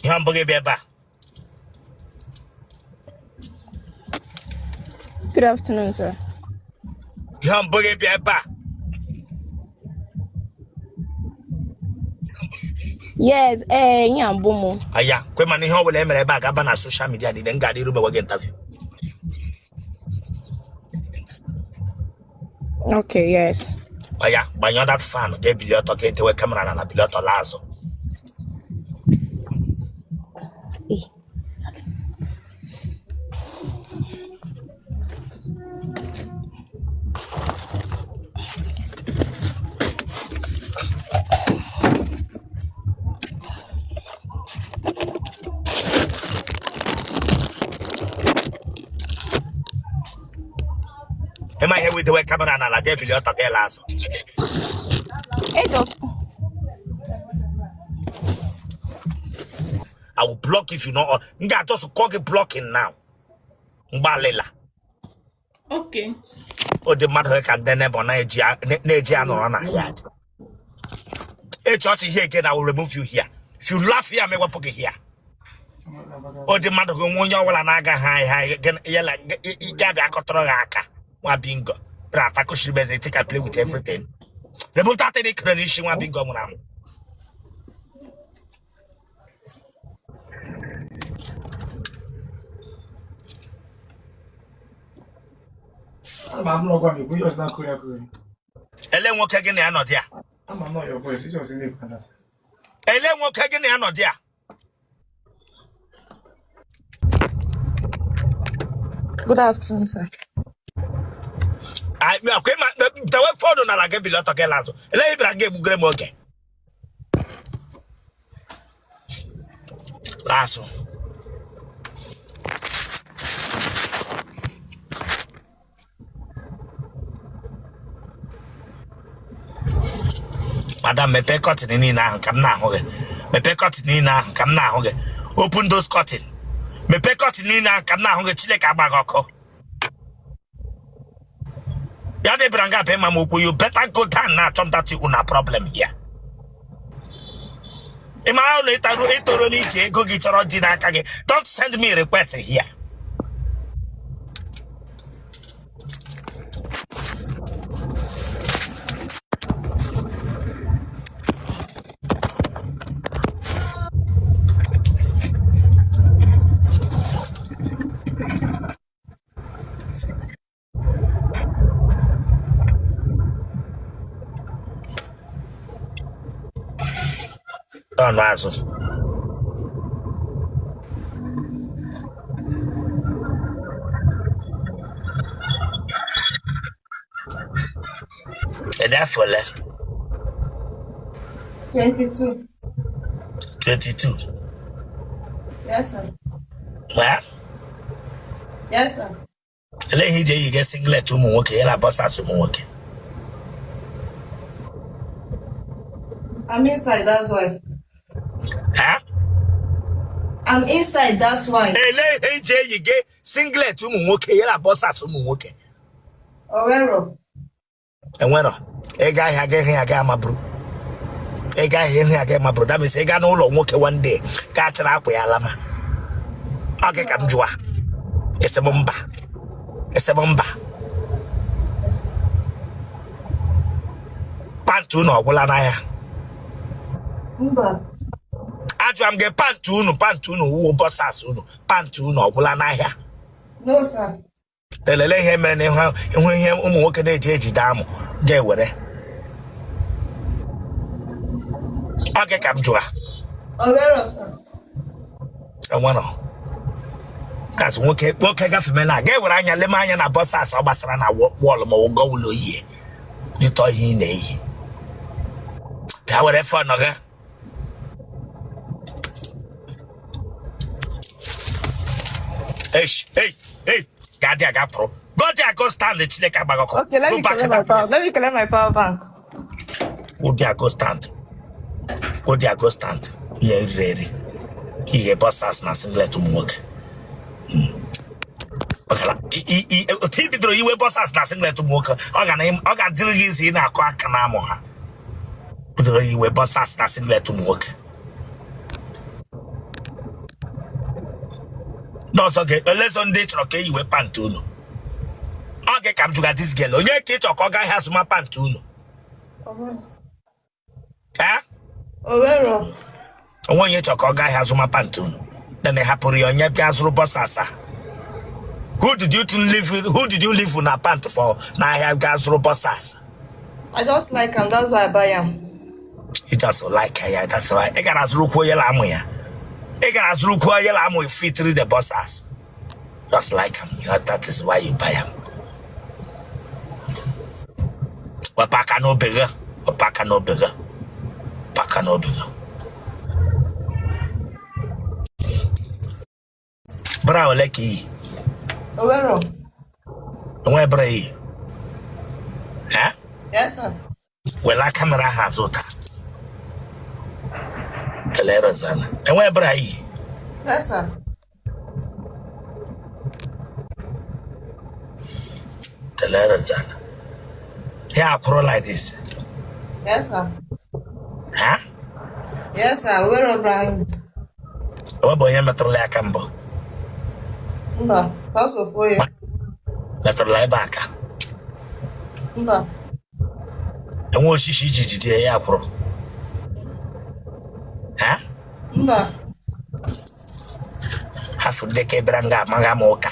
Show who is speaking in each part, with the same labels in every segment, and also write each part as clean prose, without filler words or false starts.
Speaker 1: Ihe mbụ gị bịa ebe a.
Speaker 2: Good afternoon, sir.
Speaker 1: Ihe mbụ gị bịa ebe a.
Speaker 2: Yes, ee, ihe mbụ mụ.
Speaker 1: Aya kwe mana ihe ọ bụla e mere ebe a ga-aba na social media niile m ga-adị iru mewe gị interview.
Speaker 2: Okay, yes.
Speaker 1: Oya gbanyụọ that fan ga-ebili ọtọ ka etewe camera na na bili ọtọ laa azụ.
Speaker 2: Eh.
Speaker 1: Ị ma ihe wụ idewe camera n'ala ga-ebili ọtọ ga laa azụ.
Speaker 2: It just
Speaker 1: I will block if you not. M ga-just call gị blocking now. Mgbalịla.
Speaker 3: Okay.
Speaker 1: Ụdị mmadụ ka ndị neighbour na-eji anọrọ na yard. Echi ọchị here again, I will remove you here. If you laugh here, m ewepụ gị here. Ụdị mmadụ gị nwe onye ọbụla na-aga ha ahịa ya bịa akọtọrọ gị aka nwa bingo bịara atakụchiri m eze take play with everything. Remove that thing ikere n'isi nwa bingo nwụrụ anwụ.
Speaker 4: Ama m n'ọgwa na-ekwu ihe ọzọ na-akụghị akụghị.
Speaker 1: Ele nwoke gị na ya nọ dị a.
Speaker 4: Ama m na your voice, just na-ekwu na
Speaker 1: Ele nwoke gị na ya nọ dị a.
Speaker 5: Good afternoon, sir.
Speaker 1: Dewe phone n'ala gị bili ọtọ gị laa azụ. Ele ihe bịara gị egbugere m oge. Laa azụ. Madam, mepee curtain niile ahụ ka m na-ahụ gị. Mepee curtain niile ahụ ka m na-ahụ gị. Open those curtain. Mepee curtain niile ahụ ka m na-ahụ gị. Chineke agba gị ọkụ. Ya dị bịara nga bịa ma m okwu, you better go down na achọ m that you na problem here. Ị mara na ịtaru ịtoro n'ije ego gị chọrọ dị n'aka gị. Don't send me request here. Ọnụ azụ. Ị dị afọ ole?
Speaker 5: 22.
Speaker 1: 22.
Speaker 5: Yes, sir.
Speaker 1: Eh?
Speaker 5: Yes, sir.
Speaker 1: Elee ihe iji eyiga singlet ụmụ nwoke ya na boxers ụmụ nwoke?
Speaker 5: I'm inside, that's why.
Speaker 1: Ha?
Speaker 5: I'm inside, that's why.
Speaker 1: Elee ihe iji eyiga singlet ụmụ nwoke ya na boxers ụmụ nwoke?
Speaker 5: Owero.
Speaker 1: Enwerọ. Ị gaa ahịa ga ịhụ ya ga amaburu. Ị gaa ahịa ịhụ ya ga amaburu. That means ị gaa n'ụlọ nwoke one day ka achịrị akwa ya lama. Ọ gị ka m jụa. Ị sị m mba. Ị sị m mba. Pant unu ọ gwụla n'ahịa?
Speaker 5: Mba.
Speaker 1: Ajụa m gị pant unu pant unu wuo boxers unu pant unu ọ gwụla n'ahịa?
Speaker 5: No, sir.
Speaker 1: Elele ihe mere na ịhụ ihe ụmụ nwoke na-eji ejide amụ ga-ewere. Ọ gị ka m jụa.
Speaker 5: Owero, sir.
Speaker 1: Enwerọ. Kasị nwoke nwoke gafeme na ga-ewere anya leme anya na boxers ọ gbasara na wall ma ọ gọwụlụ oyie dịtọ ihe ị na-eyi. Bịa were phone gị. Hey, hey, hey, gaa there ga pụrụ. Go there, go stand, Chineke agba gị ọkụ.
Speaker 5: Okay, let
Speaker 1: Go
Speaker 5: me
Speaker 1: back
Speaker 5: collect
Speaker 1: to
Speaker 5: my
Speaker 1: that
Speaker 5: power.
Speaker 1: place.
Speaker 5: Let me collect my power bank.
Speaker 1: Go there, go stand. Go there, go stand. Ihe eriri eri. Ihe boxers na singlet ụmụ nwoke. Maka na otu i bidoro yiwe boxers na singlet ụmụ nwoke, ọ ga-adịrị gị easy ị na-akụ aka n'amụ ha. Bidoro yiwe boxers na singlet ụmụ nwoke. Ndị ọzọ ga-elezo ndị ị chọrọ ka eyiwe pant unu. Ọ gị ka m jụga this girl, onye ka ị chọrọ ka ọ gaa ahịa zụma pant unu? Ee?
Speaker 5: Owero.
Speaker 1: Onwe onye chọrọ ka ọ gaa ahịa zụma pant unu? Then ị hapụrụ ya onye bịa zụrụ boxers a. Who did you to leave with, who did you leave na pant for n'ahịa gaa zụrụ boxers?
Speaker 5: I just like am, that's why I buy am.
Speaker 1: You just like ya, that's why ị gara zụrụ kwuo onye la-amụ ya. Ị gara zụrụ kwuo onye la-amụ fitri the boxers. Just like am, that is why you buy am. Wepụ aka n'obi gị, wepụ aka n'obi gị, wepụ aka n'obi gị. Bra ole ka i yi?
Speaker 5: Owero.
Speaker 1: Enwe bra i yi? Eh?
Speaker 5: Yes, sir.
Speaker 1: Wela camera ahụ azụ taa. Kelee Rosanna. Enwe bra i yi?
Speaker 5: Yes, sir.
Speaker 1: Kelee Rosanna. Ya akwụrụ like this.
Speaker 5: Yes, sir.
Speaker 1: Ha?
Speaker 5: Yes, sir. Owero bra.
Speaker 1: Enwebe onye metụrụla ya aka mbụ?
Speaker 5: Mba, sọsọ ofu onye.
Speaker 1: Metụrụla ebe aka?
Speaker 5: Mba.
Speaker 1: Enwe osisi iji jide ya kwụrụ? Ha?
Speaker 5: Mba.
Speaker 1: Hafụ deke bịara nga amaghị ama ụka.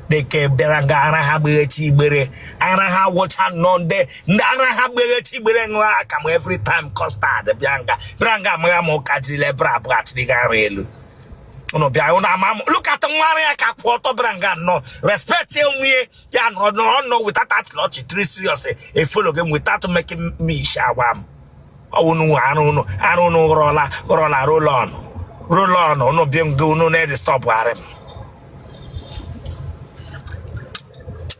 Speaker 1: Deke bịara nga ara ha gbeghechi igbere, ara ha wụcha nnọọ ndị ndị ara ha gbeghechi igbere ṅụọ akamụ every time custard bịa nga bịara nga amaghị ama ụka jirila bra abụọ achịrị gị ara elu. Ụnụ bịa ụnụ ama m look at nwa ara ya ka kwụ ọtọ bịara nga nnọọ respect onwe ya ya nọrọ nọrọ nọ without achịrị ọchị tiri serious efolo gị without making me isi agwa m. Ọwụ unu arụ unu arụ unu ghọrọla ghọrọla roll on roll on unu bịa nga unu na-edistọbụgharị m.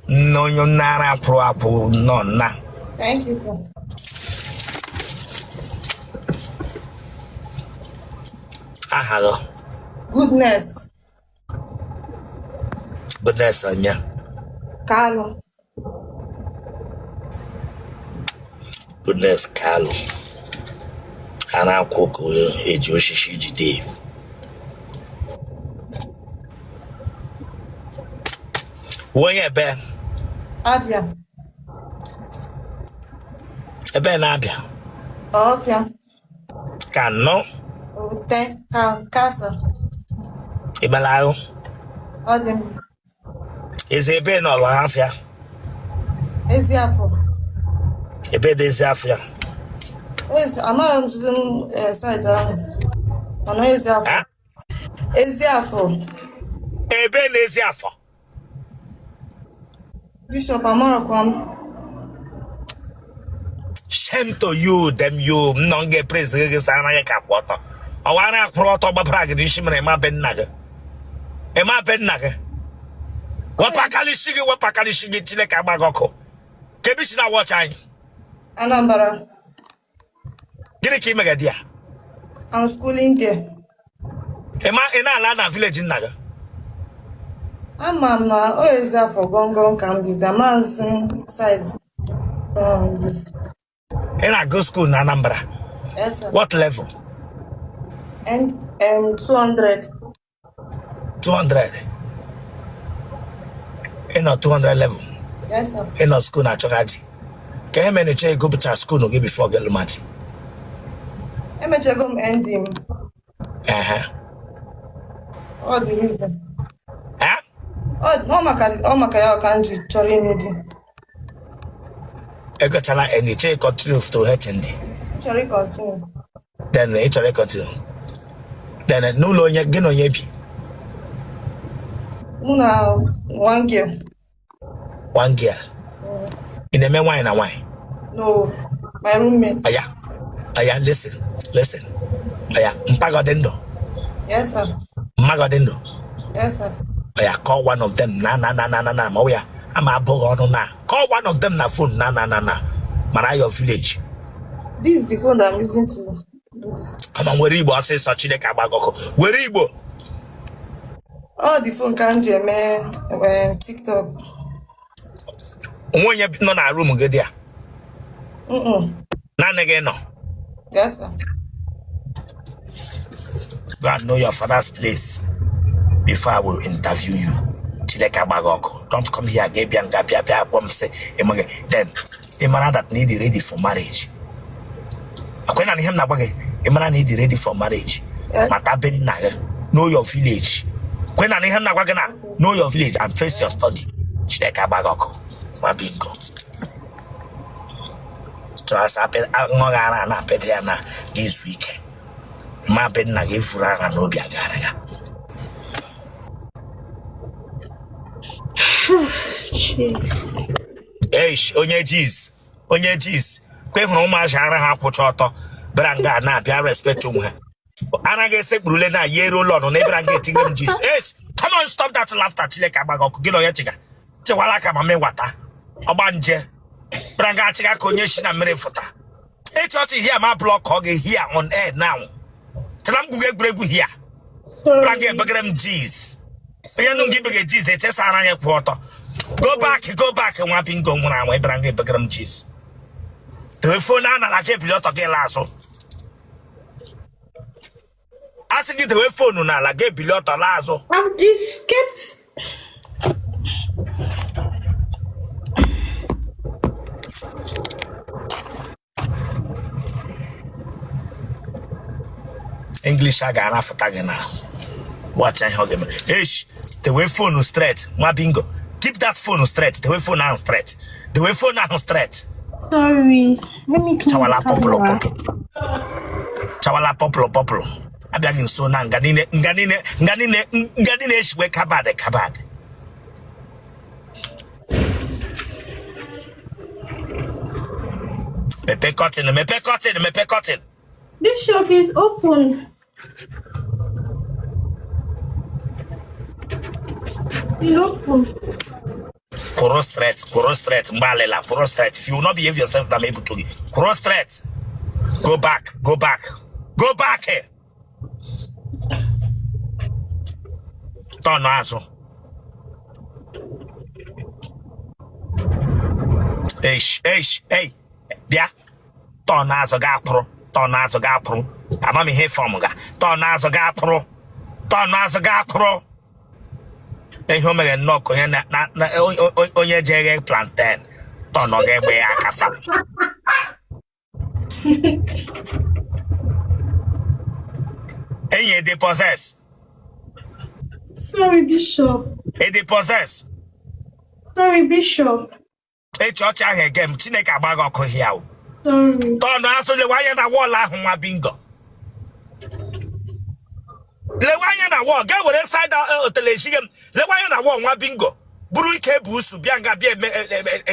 Speaker 1: Nne onye nne ara kwụrụ akwụ nọ nna.
Speaker 5: Thank you, sir.
Speaker 1: Aha gị?
Speaker 5: Goodness.
Speaker 1: Goodness onye?
Speaker 5: Kalu.
Speaker 1: Goodness Kalu. Ara akwụ ka eji osisi jide. Onye ebe?
Speaker 5: Abia.
Speaker 1: Ebe na-Abia?
Speaker 5: Ọfịa.
Speaker 1: Ka nọ?
Speaker 5: Ute ka kasa.
Speaker 1: Ịmela ahụ?
Speaker 5: Ọ dị m.
Speaker 1: Eze ebe nọ Ọhafịa?
Speaker 5: Eziafọ.
Speaker 1: Ebe dị Eziafịa?
Speaker 5: Ezi amaghị m nzuzo m side ahụ. Mana Eziafọ.
Speaker 1: Ha?
Speaker 5: Eziafọ.
Speaker 1: Ebe na Eziafọ?
Speaker 5: Bishop amarakwa m.
Speaker 1: Shame to you, damn you. M nọ nga praise gị sị anaghị ka kwụ ọtọ. Ọwa ara akwụrụ ọtọ gbabara gị n'isi mere ịma be nna gị. Ịma be nna gị. Wepụ aka n'isi gị, wepụ aka n'isi gị, Chineke agba gị ọkụ. Ka ebe i si na watch anyị.
Speaker 5: Anambra.
Speaker 1: Gịnị ka ị mega di ya?
Speaker 5: I'm schooling there.
Speaker 1: Ị ma ị na-ala na village nna gị?
Speaker 5: Ama m na ọ Eziafọ gọngọn ka m bizi ama m si side this.
Speaker 1: Ị na-agụ school na Anambra?
Speaker 5: Yes, sir.
Speaker 1: What level?
Speaker 5: N 200.
Speaker 1: 200. Ị nọ 200 level?
Speaker 5: Yes, sir.
Speaker 1: Ị nọ school na-achọga di. Ka e mere chọọ ịgụpụcha school gị before gị lụma di?
Speaker 5: Emechego m ND m.
Speaker 1: Ehe.
Speaker 5: Ọ dị reason.
Speaker 1: Eh?
Speaker 5: Ọ maka ya ka m ji chọrọ ịnụ di.
Speaker 1: Egochala ND, chọọ ịcontinue to HND?
Speaker 5: M chọrọ ịcontinue.
Speaker 1: Then ị chọrọ ịcontinue. Then n'ụlọ onye gị na onye bi?
Speaker 5: Mụ na one girl.
Speaker 1: One girl. Ị na-eme nwaanyị na nwaanyị?
Speaker 5: No, my roommate.
Speaker 1: Aya, aya, listen, listen. Aya, mpa gị ọ dị ndụ?
Speaker 5: Yes, sir.
Speaker 1: Mma gị ọ dị ndụ?
Speaker 5: Yes, sir.
Speaker 1: Aya, call one of them na na na na na na ma ọ ya ama abụghị ọnụ na call one of them na phone na na na na mara your village.
Speaker 5: This is the phone that I'm using to do this.
Speaker 1: Come on, were Igbo ọsịsọ Chineke agba gị ọkụ. Were Igbo.
Speaker 5: All the phone ka m ji eme TikTok.
Speaker 1: Onwe onye nọ na room gị dị a? Naanị gị nọ?
Speaker 5: Yes, sir.
Speaker 1: Go and know your father's place. Before I will interview you, Chineke agba gị ọkụ. Don't come here ga bịa nga bịa bịa gwa m sị ịmaghị. Then ị mara that na ị dị ready for marriage. Akwa na ihe m na-agwa gị, ị mara na ị dị ready for marriage. Mata be nna gị, know your village. Kwe na ihe m na-agwa gị na know your village and face your study. Chineke agba gị ọkụ. Ma bingo. Chọrọ asa aṅụghị ara na-apịda ya na ga-ezu ike. Ma be nna gị furu ara n'obi agara ya.
Speaker 3: Jeez.
Speaker 1: Eish, onye jiz, onye jiz. Kwe hụrụ ụmụazị ara ha kwụcha ọtọ bịara nga na-abịa respect onwe ha. Ara ga-esekpurule na ya eruola ọnụ na ịbịara nga etinye m jiz. Eish, come on, stop that laughter. Chineke agba gị ọkụ. Gị na onye chịga chewala aka ma mewata ọgbanje bịara nga achịga ka onye si na mmiri fụta. Ịchị ọchị here ma block ọ gị here on air now. Chela m gwugo egwuregwu here. Bịara
Speaker 3: Sorry.
Speaker 1: nga ebegere m jiz. Onye nụ gị bege jiz echesa ara gị kwụ ọtọ. Go back, go back, nwa bingo nwụrụ anwụ. Ịbịara nga ebegere m jiz. Telefon a nara gị ebili ọtọ gị laa azụ. A sị gị dewe foonu n'ala gị ebili ọtọ laa azụ.
Speaker 3: I've escaped.
Speaker 1: English a ga-arafụta gị na wacha ihe ọ ga-eme. Esh, dewe foonu straight, nwa bingo. Keep that phone straight. Dewe phone ahụ straight. Dewe phone ahụ straight.
Speaker 3: Sorry. Let me clean the
Speaker 1: Chawala pọpụlụ
Speaker 3: camera.
Speaker 1: pọpụlụ. Chawala pọpụlụ pọpụlụ. Abịaghị nso na nga niile nga niile nga niile nga niile eshiwe kabad kabad. Mepee curtain, mepee curtain, mepee curtain.
Speaker 3: This shop is open. It's open.
Speaker 1: Kwụrụ straight, kwụrụ straight, mgbe alịla, kwụrụ straight. If you will not behave yourself, I'm able to. Kwụrụ straight. Go back, go back, go back. Turn azụ. Eish, eish, ei, bịa. Turn azụ ga akwụrụ, turn azụ ga akwụrụ. Amamihe fọm ga. Turn azụ ga akwụrụ, turn azụ ga akwụrụ. Ihe o mere nnọọ ka onye na na na onye je eghe plantain. Turn ọ ga-egbe ya aka sam. Enyi dị possess.
Speaker 3: Sorry, Bishop.
Speaker 1: Ịdị possess.
Speaker 3: Sorry, Bishop.
Speaker 1: Echi ọchị ahụ ege m Chineke agba gị ọkụ hịa o.
Speaker 3: Sorry.
Speaker 1: Turn azụ lewe anya na wall ahụ nwa bingo. Lewe anya na wall ga were side otele eshighe m. Lewe anya na wall nwa bingo. Buru ike bụ usu bịa nga bịa eme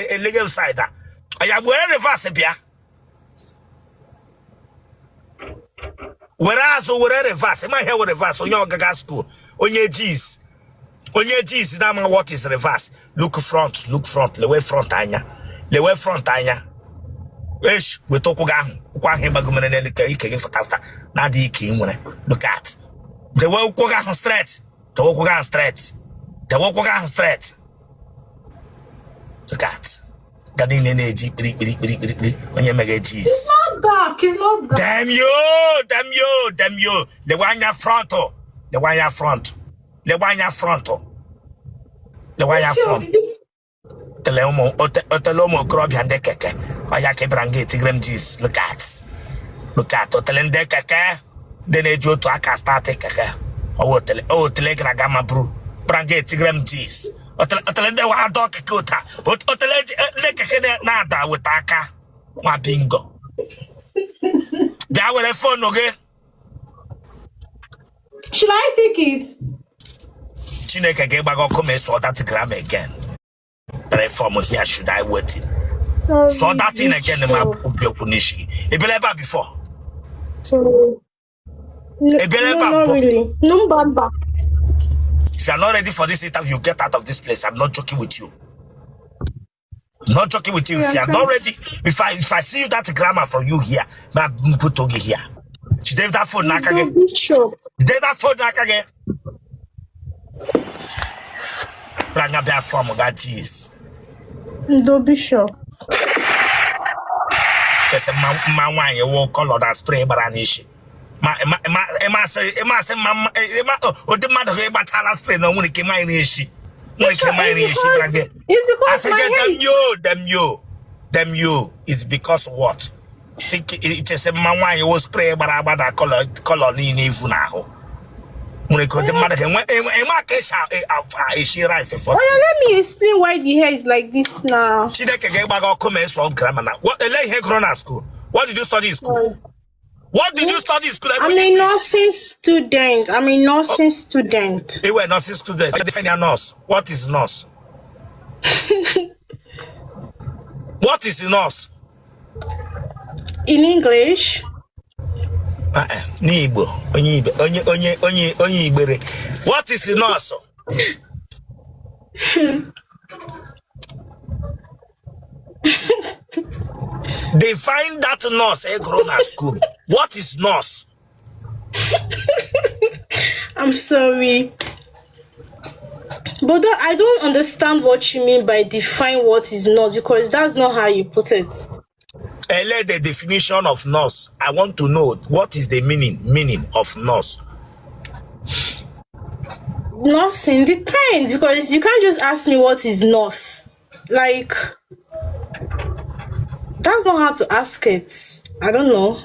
Speaker 1: eleghe m side a. Ya were reverse bịa. Were azụ were reverse. Ma ihe were reverse onye ọgaga school. Onye jiz. Onye jiz na-ama what is reverse. Look front, look front, lewe front anya. Lewe front anya. Eish, weta ụkwụ gị ahụ. Ụkwụ ahụ ịgbagomere n'elu ka ike gị fụta fụta na-adịghị ike ị nwere. Look at. Dewe ụkwụ gị ahụ straight. Dewe ụkwụ gị ahụ straight. Dewe ụkwụ gị ahụ straight. Look at. Ga niile na-eji kpiri kpiri kpiri kpiri kpiri onye meghe jiz.
Speaker 3: Not dark. It's not dark.
Speaker 1: Damn you, damn you, damn you. Lewe anya front. Lewe anya front. Lewe anya front. Lewe anya front. Tele ụmụ otele ụmụ okorobịa ndị keke. Ọya ka ịbịara nga etigere m jiz. Look at. Look at. Otele ndị keke. Ndị na-eji otu aka start keke. Ọwụ otele otele gara aga ma buru. Bịara nga etigere m jiz. Otele otele ndị wa adọ keke ụta. Otele ndị keke na-ada weta aka. Nwa bingo. Bịa were foonu gị.
Speaker 3: Should I take it?
Speaker 1: Chineke ga-egba gị ọkụ ma ị sụọ that gram again. Reform here, should I wait?
Speaker 3: Sorry,
Speaker 1: Sụọ that thing again ma
Speaker 3: Bishop.
Speaker 1: obi okwu n'isi gị. Ị bịala ebe a before?
Speaker 3: Sorry. No,
Speaker 1: Ị bịala
Speaker 3: no,
Speaker 1: ebe a
Speaker 3: not
Speaker 1: mbụ?
Speaker 3: really. No, Bamba.
Speaker 1: If you are not ready for this interview, get out of this place. I'm not joking with you. I'm not joking with you.
Speaker 3: Sorry,
Speaker 1: If you
Speaker 3: I'm
Speaker 1: are not
Speaker 3: trying.
Speaker 1: ready, if I see you that grammar from you here, ma put gị here. Jide that phone n'aka
Speaker 3: No,
Speaker 1: gị.
Speaker 3: Bishop.
Speaker 1: Jide that phone n'aka gị. Bịara nga bịa form ga jeez.
Speaker 3: No, Bishop.
Speaker 1: Chesi mma mma nwaanyị wụ color na spray gbara n'isi. Ma ịmasị mma ụdị mmadụ gị gbachala spray na o nwere ike ịma iri eshi nwere ike ịma iri eshi bịara gị.
Speaker 2: It's because
Speaker 1: Asị
Speaker 2: my
Speaker 1: gị
Speaker 2: hair
Speaker 1: dem
Speaker 2: is
Speaker 1: yo, dem yo, dem yo is because what? Think ichesi mma nwaanyị wo spray gbara agba na color niile ifu n'ahụ nwere ike ụdị mmadụ ga-enwe enwe aka esi eshi rice for
Speaker 2: Oh yeah, let me explain why the hair is like this now.
Speaker 1: Chineke ga-egba gị ọkụ ma ịsọ grammar na ele ihe gụrụ na school. What did you study in school? What did you study in school?
Speaker 2: I'm a nursing student. I'm a nursing student.
Speaker 1: You were nursing student. You define your nurse. What is nurse? What is nurse?
Speaker 2: In English,
Speaker 1: N'Igbo, onye Igbo, onye onye onye onye Igbere. What is nurse? Define that nurse ị gụrụ na school. What is nurse?
Speaker 2: I'm sorry. But I don't understand what you mean by define what is not, because that's not how you put it.
Speaker 1: Ele the definition of nurse. I want to know what is the meaning of nurse.
Speaker 2: Nursing depends, because you can't just ask me what is nurse. Like, that's not how to ask it. I don't know.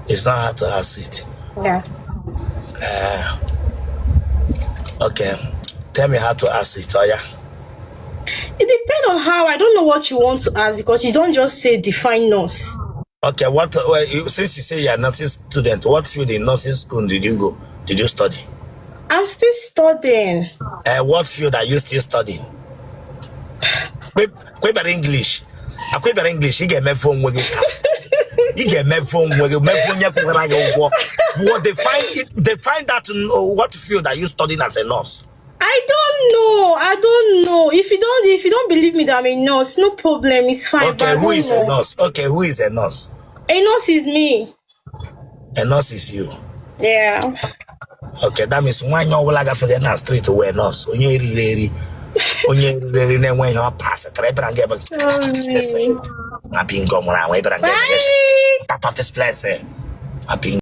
Speaker 1: It's not how to ask it.
Speaker 2: Yeah.
Speaker 1: Okay. Tell me how to ask it, oh yeah.
Speaker 2: It depends on how. I don't know what you want to ask, because you don't just say define nurse.
Speaker 1: Okay, what well, you, since you say you're a nursing student, what field in nursing school did you go? Did you study?
Speaker 2: I'm still studying.
Speaker 1: What field are you still studying? Kwebere English. Akwebere English, ị ga-emefu onwe gị taa. Ị ga-emefu onwe gị, mefu onye kwụkwara gị ụgwọ. What define it, define that, what field are you studying as a nurse?
Speaker 2: I don't know. I don't know. If you don't believe me that I'm a nurse, no problem. It's fine.
Speaker 1: Okay, who is a nurse? Okay, who is a nurse?
Speaker 2: A nurse is me.
Speaker 1: A nurse is you.
Speaker 2: Yeah.
Speaker 1: Okay, that means nwaanyị ọbụla gafere na street wee nurse. Onye riri eri. Onye riri eri na-enwe ihe ọ pasịtara ịbịara nga ebe.
Speaker 2: Sorry.
Speaker 1: Na bingo mụrụ anwụ ịbịara nga ebe.
Speaker 2: Bye.
Speaker 1: Out of this place. Na bingo.